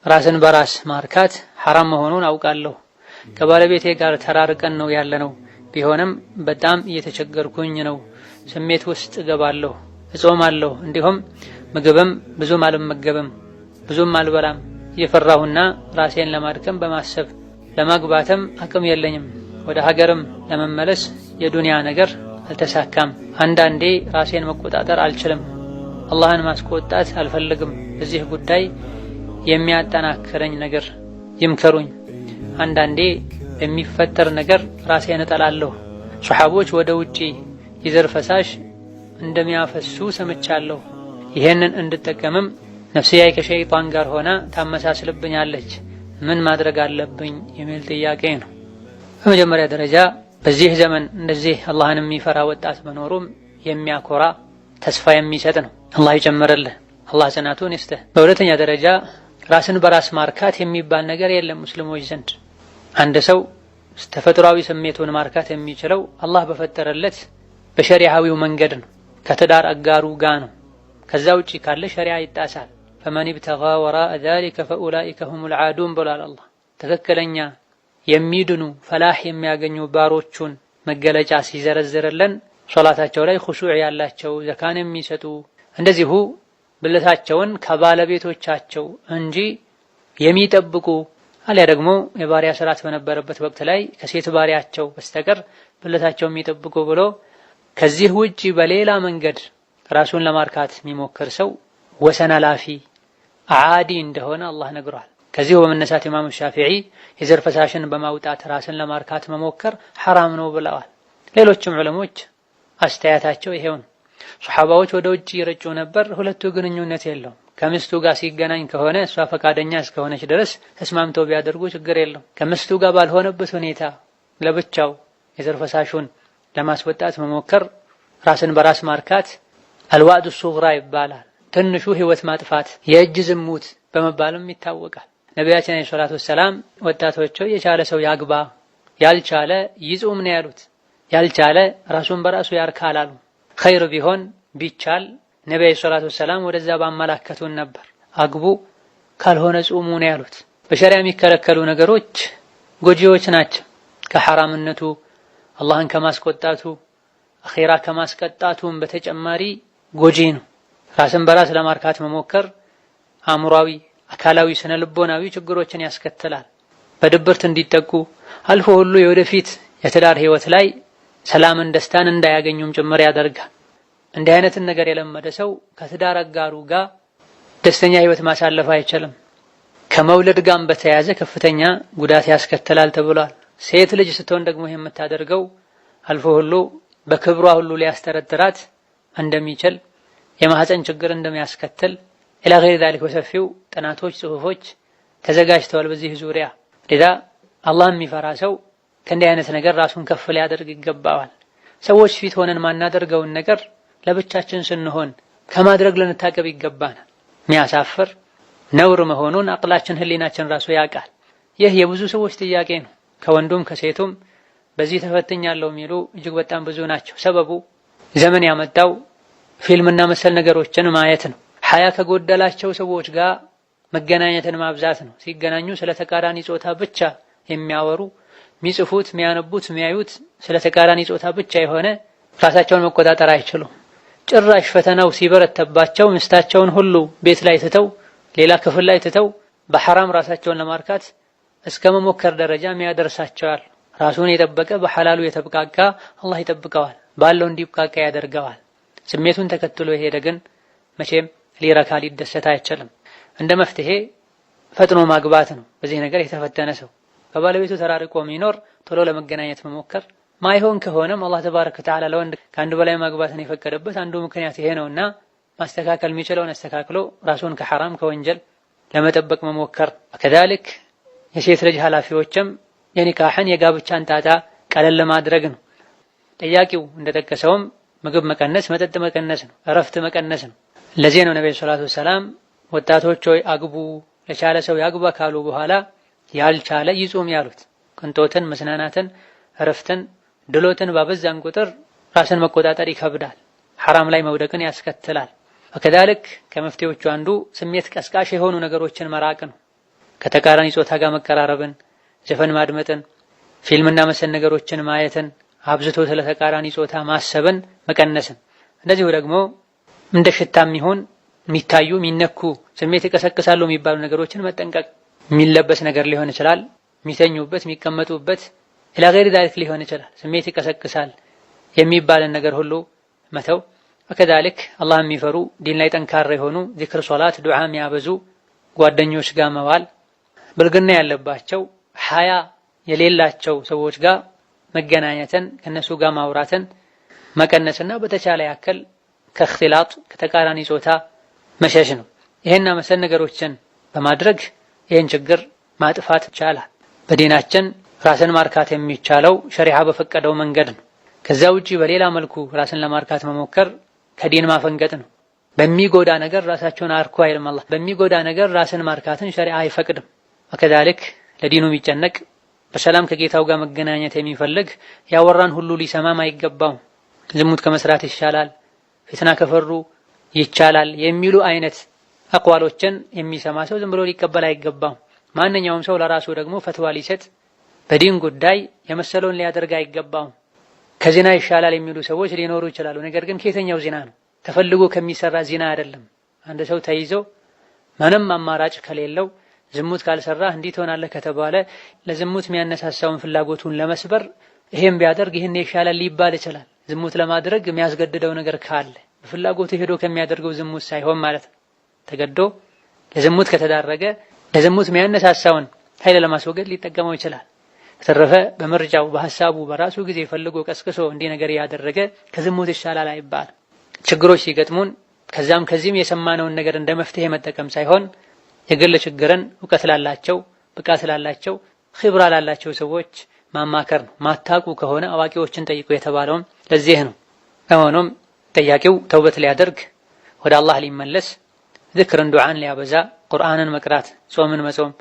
ራስን በራስ ማርካት ሐራም መሆኑን አውቃለሁ። ከባለቤቴ ጋር ተራርቀን ነው ያለነው። ቢሆንም በጣም እየተቸገርኩኝ ነው። ስሜት ውስጥ እገባለሁ፣ እጾማለሁ፣ እንዲሁም ምግብም ብዙም አልመገብም፣ ብዙም አልበላም። እየፈራሁና ራሴን ለማድከም በማሰብ ለማግባትም አቅም የለኝም። ወደ ሀገርም ለመመለስ የዱንያ ነገር አልተሳካም። አንዳንዴ ራሴን መቆጣጠር አልችልም። አላህን ማስቆጣት አልፈልግም። በዚህ ጉዳይ የሚያጠናክረኝ ነገር ይምከሩኝ። አንዳንዴ በሚፈጠር ነገር ራሴን እጠላለሁ። ሶሐቦች ወደ ውጪ የዘር ፈሳሽ እንደሚያፈሱ ሰምቻለሁ። ይሄንን እንድጠቀምም ነፍስያዬ ከሸይጣን ጋር ሆና ታመሳስልብኛለች። ምን ማድረግ አለብኝ የሚል ጥያቄ ነው። በመጀመሪያ ደረጃ በዚህ ዘመን እንደዚህ አላህን የሚፈራ ወጣት መኖሩም የሚያኮራ ተስፋ የሚሰጥ ነው። አላህ ይጨምርልህ፣ አላህ ጽናቱን ይስጥህ። በሁለተኛ ደረጃ ራስን በራስ ማርካት የሚባል ነገር የለም ሙስሊሞች ዘንድ። አንድ ሰው ተፈጥሯዊ ስሜቱን ማርካት የሚችለው አላህ በፈጠረለት በሸሪዓዊው መንገድ ነው፣ ከትዳር አጋሩ ጋ ነው። ከዛ ውጪ ካለ ሸሪዓ ይጣሳል። فمن ابتغى وراء ذلك فأولئك هم العادون ብሏል አላህ። ትክክለኛ የሚድኑ ፈላህ የሚያገኙ ባሮቹን መገለጫ ሲዘረዝርልን ሶላታቸው ላይ ኹሹዕ ያላቸው፣ ዘካን የሚሰጡ እንደዚሁ ብልታቸውን ከባለቤቶቻቸው እንጂ የሚጠብቁ አሊያ ደግሞ የባሪያ ስርዓት በነበረበት ወቅት ላይ ከሴት ባሪያቸው በስተቀር ብልታቸው የሚጠብቁ ብሎ ከዚህ ውጪ በሌላ መንገድ ራሱን ለማርካት የሚሞክር ሰው ወሰን አላፊ ዓዲ እንደሆነ አላህ ነግሯል። ከዚሁ በመነሳት ኢማሙ ሻፊዒ የዘር ፈሳሽን በማውጣት ራስን ለማርካት መሞከር ሐራም ነው ብለዋል። ሌሎችም ዑለሞች አስተያየታቸው ይሄው ነው። ሶሐባዎች ወደ ውጭ ይረጩ ነበር። ሁለቱ ግንኙነት የለውም። ከሚስቱ ጋር ሲገናኝ ከሆነ እሷ ፈቃደኛ እስከሆነች ድረስ ተስማምተው ቢያደርጉ ችግር የለውም። ከሚስቱ ጋር ባልሆነበት ሁኔታ ለብቻው የዘር ፈሳሹን ለማስወጣት መሞከር ራስን በራስ ማርካት አልዋዕዱ ሱግራ ይባላል። ትንሹ ህይወት ማጥፋት የእጅ ዝሙት በመባልም ይታወቃል። ነቢያችን ዓለይሂ ሰላቱ ወሰላም ወጣቶች የቻለ ሰው ያግባ፣ ያልቻለ ይጹም ነው ያሉት። ያልቻለ ራሱን በራሱ ያርካል አሉ። ኸይር ቢሆን ቢቻል ነቢ ዓለይሂ ሰላቱ ወሰላም ወደዛ ባመላከቱን ነበር። አግቡ ካልሆነ ጹሙ ነው ያሉት። በሸሪያ የሚከለከሉ ነገሮች ጎጂዎች ናቸው። ከሐራምነቱ አላህን ከማስቆጣቱ አኼራ ከማስቀጣቱም በተጨማሪ ጎጂ ነው። ራስን በራስ ለማርካት መሞከር አእምሯዊ፣ አካላዊ፣ ስነ ልቦናዊ ችግሮችን ያስከትላል። በድብርት እንዲጠቁ አልፎ ሁሉ የወደፊት የትዳር ህይወት ላይ ሰላምን፣ ደስታን እንዳያገኙም ጭምር ያደርጋል። እንዲህ አይነትን ነገር የለመደ ሰው ከትዳር አጋሩ ጋር ደስተኛ ህይወት ማሳለፍ አይችልም። ከመውለድ ጋርም በተያያዘ ከፍተኛ ጉዳት ያስከትላል ተብሏል። ሴት ልጅ ስትሆን ደግሞ ይሄ የምታደርገው አልፎ ሁሉ በክብሯ ሁሉ ሊያስጠረጥራት እንደሚችል የማህፀን ችግር እንደሚያስከትል ኢላ ገይሪ ዛሊክ በሰፊው ጥናቶች፣ ጽሁፎች ተዘጋጅተዋል በዚህ ዙሪያ። ሌላ አላህ የሚፈራ ሰው ከእንዲህ አይነት ነገር ራሱን ከፍ ሊያደርግ ይገባዋል። ሰዎች ፊት ሆነን ማናደርገውን ነገር ለብቻችን ስንሆን ከማድረግ ልንታቀብ ይገባናል። የሚያሳፍር ነውር መሆኑን አቅላችን ህሊናችን ራሱ ያውቃል። ይህ የብዙ ሰዎች ጥያቄ ነው። ከወንዱም ከሴቱም በዚህ ተፈትኛለሁ የሚሉ እጅግ በጣም ብዙ ናቸው። ሰበቡ ዘመን ያመጣው ፊልምና መሰል ነገሮችን ማየት ነው። ሀያ ከጎደላቸው ሰዎች ጋር መገናኘትን ማብዛት ነው። ሲገናኙ ስለ ተቃራኒ ጾታ ብቻ የሚያወሩ የሚጽፉት፣ የሚያነቡት፣ የሚያዩት ስለ ተቃራኒ ጾታ ብቻ የሆነ ራሳቸውን መቆጣጠር አይችሉም። ጭራሽ ፈተናው ሲበረተባቸው ሚስታቸውን ሁሉ ቤት ላይ ትተው ሌላ ክፍል ላይ ትተው በሐራም ራሳቸውን ለማርካት እስከ መሞከር ደረጃ የሚያደርሳቸዋል። ራሱን የጠበቀ በሐላሉ የተብቃቃ አላህ ይጠብቀዋል፣ ባለው እንዲብቃቃ ያደርገዋል። ስሜቱን ተከትሎ የሄደ ግን መቼም ሊረካ ሊደሰት አይችልም። እንደ መፍትሄ ፈጥኖ ማግባት ነው። በዚህ ነገር የተፈተነ ሰው ከባለቤቱ ተራርቆ የሚኖር ቶሎ ለመገናኘት መሞከር ማይሆን ከሆነም አላህ ተባረከ ወተዓላ ለወንድ ከአንዱ በላይ ማግባትን የፈቀደበት አንዱ ምክንያት ይሄ ነውና ማስተካከል የሚችለውን አስተካክሎ ራሱን ከሐራም ከወንጀል ለመጠበቅ መሞከር። ከዛልክ የሴት ልጅ ኃላፊዎችም የኒካህን የጋብቻን ጣጣ ቀለል ለማድረግ ነው። ጠያቂው እንደጠቀሰውም ምግብ መቀነስ፣ መጠጥ መቀነስ ነው፣ እረፍት መቀነስ ነው። ለዚህ ነው ነብዩ ሰለላሁ ዐለይሂ ወሰለም ወጣቶች ሆይ አግቡ፣ ለቻለ ሰው ያግባ ካሉ በኋላ ያልቻለ ይጹም ያሉት። ቅንጦትን፣ መዝናናትን፣ እረፍትን፣ ድሎትን ባበዛን ቁጥር ራስን መቆጣጠር ይከብዳል፣ ሐራም ላይ መውደቅን ያስከትላል። ወከዛልክ ከመፍትሄዎቹ አንዱ ስሜት ቀስቃሽ የሆኑ ነገሮችን መራቅ ነው። ከተቃራኒ ጾታ ጋር መቀራረብን፣ ዘፈን ማድመጥን፣ ፊልምና መሰል ነገሮችን ማየትን፣ አብዝቶ ስለ ተቃራኒ ጾታ ማሰብን መቀነስን። እንደዚሁ ደግሞ እንደ ሽታም ይሁን የሚታዩ የሚነኩ ስሜት ይቀሰቅሳሉ የሚባሉ ነገሮችን መጠንቀቅ። የሚለበስ ነገር ሊሆን ይችላል፣ የሚተኙበት የሚቀመጡበት إلى غير ذلك ሊሆን ይችላል። ስሜት ይቀሰቅሳል የሚባልን ነገር ሁሉ መተው። وكذلك አላህ የሚፈሩ ዲን ላይ ጠንካራ የሆኑ ዚክር፣ ሶላት፣ ዱዓ የሚያበዙ ጓደኞች ጋር መዋል፣ ብልግና ያለባቸው ሐያ የሌላቸው ሰዎች ጋር መገናኘትን ከነሱ ጋር ማውራትን መቀነስና በተቻለ ያክል ከእክትላጥ ከተቃራኒ ጾታ መሸሽ ነው። ይሄና መሰል ነገሮችን በማድረግ ይህን ችግር ማጥፋት ይቻላል። በዲናችን ራስን ማርካት የሚቻለው ሸሪዓ በፈቀደው መንገድ ነው። ከዛ ውጪ በሌላ መልኩ ራስን ለማርካት መሞከር ከዲን ማፈንገጥ ነው። በሚጎዳ ነገር ራሳቸውን አርኩ አይልም አላህ። በሚጎዳ ነገር ራስን ማርካትን ሸሪዓ አይፈቅድም። وكذلك ለዲኑ የሚጨነቅ በሰላም ከጌታው ጋር መገናኘት የሚፈልግ ያወራን ሁሉ ሊሰማም አይገባውም። ዝሙት ከመስራት ይሻላል፣ ፊትና ከፈሩ ይቻላል የሚሉ አይነት አቋሎችን የሚሰማ ሰው ዝም ብሎ ሊቀበል አይገባም። ማንኛውም ሰው ለራሱ ደግሞ ፈትዋ ሊሰጥ በዲን ጉዳይ የመሰለውን ሊያደርግ አይገባውም። ከዚና ይሻላል የሚሉ ሰዎች ሊኖሩ ይችላሉ። ነገር ግን ከየትኛው ዚና ነው? ተፈልጎ ከሚሰራ ዚና አይደለም። አንድ ሰው ተይዞ ምንም አማራጭ ከሌለው ዝሙት ካልሰራ እንዲህ ትሆናለህ ከተባለ ለዝሙት የሚያነሳሳውን ፍላጎቱን ለመስበር ይሄን ቢያደርግ ይህን ይሻላል ሊባል ይችላል። ዝሙት ለማድረግ የሚያስገድደው ነገር ካለ በፍላጎቱ ሄዶ ከሚያደርገው ዝሙት ሳይሆን ማለት ነው። ተገዶ ለዝሙት ከተዳረገ ለዝሙት የሚያነሳሳውን ኃይል ለማስወገድ ሊጠቀመው ይችላል። በተረፈ በምርጫው በሐሳቡ በራሱ ጊዜ ፈልጎ ቀስቅሶ እንዲህ ነገር ያደረገ ከዝሙት ይሻላል አይባልም። ችግሮች ሲገጥሙን ከዛም ከዚህም የሰማነውን ነገር እንደ መፍትሄ መጠቀም ሳይሆን የግል ችግርን እውቀት ላላቸው ብቃት ላላቸው ኺብራ ላላቸው ሰዎች ማማከር ነው። ማታቁ ከሆነ አዋቂዎችን ጠይቁ የተባለውም ለዚህ ነው። በመሆኑም ጠያቂው ተውበት ሊያደርግ ወደ አላህ ሊመለስ ዝክርን፣ ዱዓን ሊያበዛ፣ ቁርአንን መቅራት፣ ጾምን መጾም።